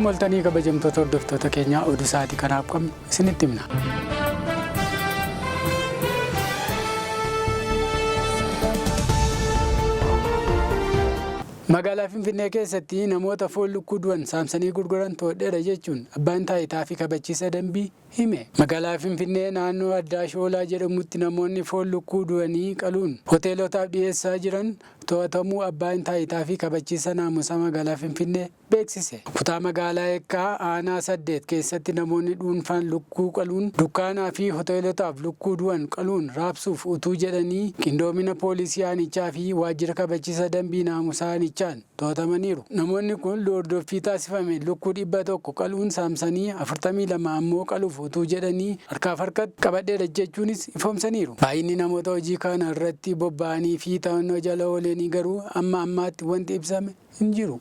Akkam ooltanii kabajamtoota hordoftoota keenyaa, oduu sa'aatii kanaaf qabnu isinitti himna. Magaalaa Finfinnee keessatti namoota foon lukkuu du'an saamsanii gurguran to'adheera jechuun abbaan taayitaa fi kabachiisa dambii hime. Magaalaa Finfinnee naannoo addaa Shoolaa jedhamutti namoonni foon lukkuu du'anii qaluun hoteelotaaf dhiyeessaa jiran to'atamuu abbaan taayitaa fi kabachiisa naamusaa magaalaa Finfinnee beeksise. Kutaa magaalaa Eekkaa aanaa 8 keessatti namoonni dhuunfaan lukkuu qaluun dukkaanaa fi hoteelotaaf lukkuu du'an qaluun raabsuuf utuu jedhanii qindoomina poolisii aanichaa fi waajjira kabachiisa dambii naamusaa aanichaan to'atamaniiru. Namoonni kun hordoffii taasifame lukkuu 100 qaluun saamsanii 42 ammoo qaluuf utuu jedhanii harkaaf harkatti qabadheera jechuunis ifoomsaniiru. Baay'inni namoota hojii kana irratti bobba'anii fi to'annoo jala oolanii garuu amma ammaatti wanti ibsame hin jiru.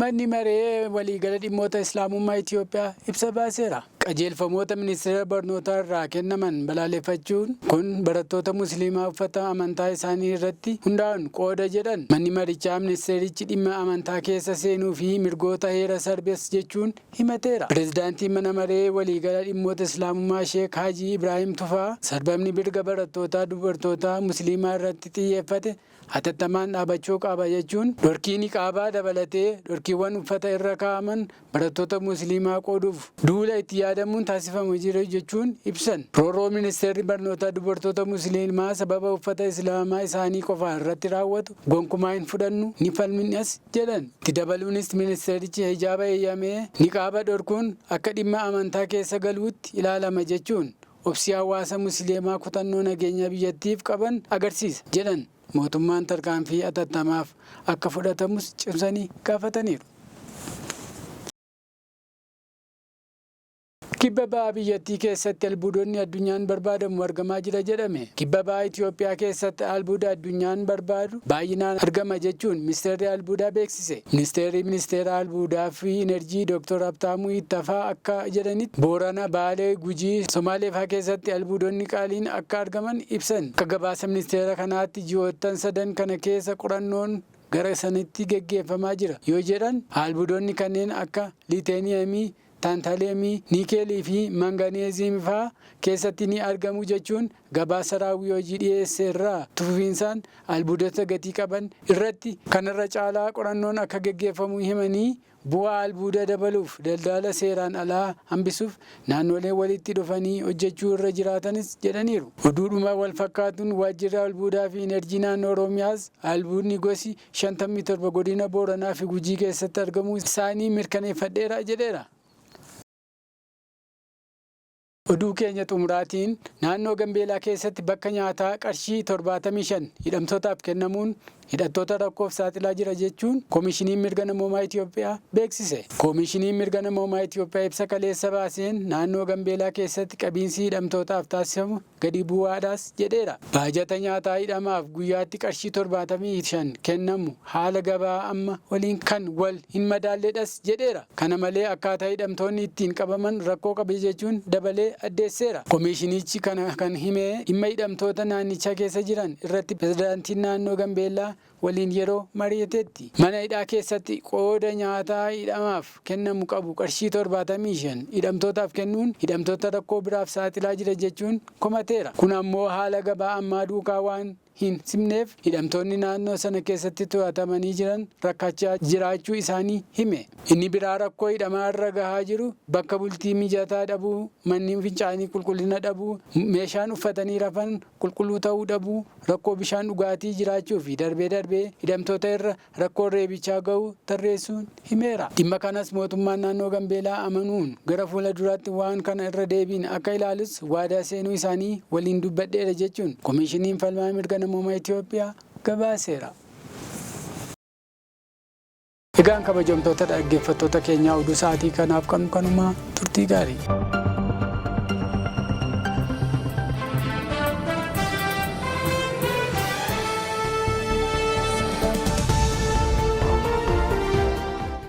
Manni maree waliigala dhimmoota Islaamummaa Itiyoophiyaa ibsa baaseera. Qajeelfamoota ministeera barnootaa irraa kennaman balaaleffachuun kun barattoota Musliimaa uffata amantaa isaanii irratti hundaa'uun qooda jedhan. Manni marichaa ministeerichi dhimma amantaa keessa seenuu fi mirgoota heera sarbes jechuun himateera. Pireezidaantiin mana maree waliigala dhimmoota Islaamummaa Sheek Haajii Ibraahim Tufaa sarbamni mirga barattootaa dubartootaa Musliimaa irratti xiyyeeffate hatattamaan dhaabachuu qaba jechuun dhorkii niqaabaa dabalatee dhorkiiwwan uffata irra kaa'aman barattoota Musliimaa qooduuf duula itti yaadamuun taasifamu jira jechuun ibsan. Roorroo ministeerri barnootaa dubartoota Musliimaa sababa uffata Islaamaa isaanii qofaa irratti raawwatu gonkumaa hin fudhannu, ni falminas jedhan. Itti dabaluunis ministeerichi hijaaba eeyyamee niqaaba dhorkuun akka dhimma amantaa keessa galuutti ilaalama jechuun obsi hawaasa Musliimaa kutannoo nageenya biyyattiif qaban agarsiisa jedhan. Mootummaan tarkaanfii atattamaaf akka fudhatamus cimsanii gaafataniiru. Kibba ba'a biyyattii keessatti albuudonni addunyaan barbaadamu argamaa jira jedhame. Kibba ba'a Itiyoophiyaa keessatti albuuda addunyaan barbaadu baay'inaan argama jechuun ministeerri albuudaa beeksise. Ministeerri ministeera albuudaa fi Inerjii Dr. Habtaamuu Ittafaa akka jedhanitti Boorana, Baalee, Gujii, Somaalee fa'aa keessatti albuudonni qaaliin akka argaman ibsan. Akka gabaasa ministeera kanaatti ji'oottan sadan kana keessa qorannoon gara sanitti geggeeffamaa jira yoo jedhan, albuudonni kanneen akka liiteeniyemii, taantaleemii, niikeelii fi manganeezii fa'aa keessatti ni argamu jechuun gabaasa raawwii hojii dhiyeesse irraa fufiinsaan albuudota gatii qaban irratti kanarra caalaa qorannoon akka geggeeffamu himanii, bu'aa albuuda dabaluuf daldala seeraan alaa hambisuuf naannoleen walitti dhufanii hojjechuu irra jiraatanis jedhaniiru. Oduudhuma wal fakkaatuun waajjirri albuudaa fi inerjii naannoo Oromiyaas albuudni gosi 57 godina Booranaa fi Gujii keessatti argamuu isaanii mirkaneeffadheera jedheera. Oduu keenya xumuraatiin naannoo Gambeelaa keessatti bakka nyaataa qarshii 75 hidhamtootaaf kennamuun hidhattoota rakkoof saaxilaa jira jechuun Koomishiniin Mirga Namoomaa Itiyoophiyaa beeksise. Koomishiniin Mirga Namoomaa Itiyoophiyaa ibsa kaleessa baaseen naannoo Gambeelaa keessatti qabiinsi hidhamtootaaf taasifamu gadi bu'aadhaas jedheera. Baajata nyaataa hidhamaaf guyyaatti qarshii 75 kennamu haala gabaa amma waliin kan wal hin madaalledhas jedheera. Kana malee akkaataa hidhamtoonni ittiin qabaman rakkoo qaba jechuun dabalee addeesseera. Komiishinichi kana kan hime dhimma hidhamtoota naannichaa keessa jiran irratti pirezidaantiin naannoo Gambeellaa waliin yeroo mari'atetti. Mana hidhaa keessatti qooda nyaataa hidhamaaf kennamu qabu qarshii 75 hidhamtootaaf kennuun hidhamtoota rakkoo biraaf saaxilaa jira jechuun komateera. Kun ammoo haala gabaa ammaa duukaa waan hin simneef hidhamtoonni naannoo sana keessatti to'atamanii jiran rakkachaa jiraachuu isaanii hime. Inni biraa rakkoo hidhamaa irra gahaa jiru bakka bultii mijataa dhabuu, manni fincaanii qulqullina dhabuu, meeshaan uffatanii rafan qulqulluu ta'uu dhabuu, rakkoo bishaan dhugaatii jiraachuu fi darbee darbee hidhamtoota irra rakkoon reebichaa ga'uu tarreessuun himeera. Dhimma kanas mootummaan naannoo Gambeelaa amanuun gara fuula duraatti waan kana irra deebiin akka ilaalus waadaa seenuu isaanii waliin dubbadheera jechuun Komiishiniin Falmaa Mirga Namoomaa Itiyoophiyaa gabaaseera. Egaan kabajamtoota dhaggeeffattoota keenyaa, oduu sa'aatii kanaaf qabnu kanumaa, turtii gaarii.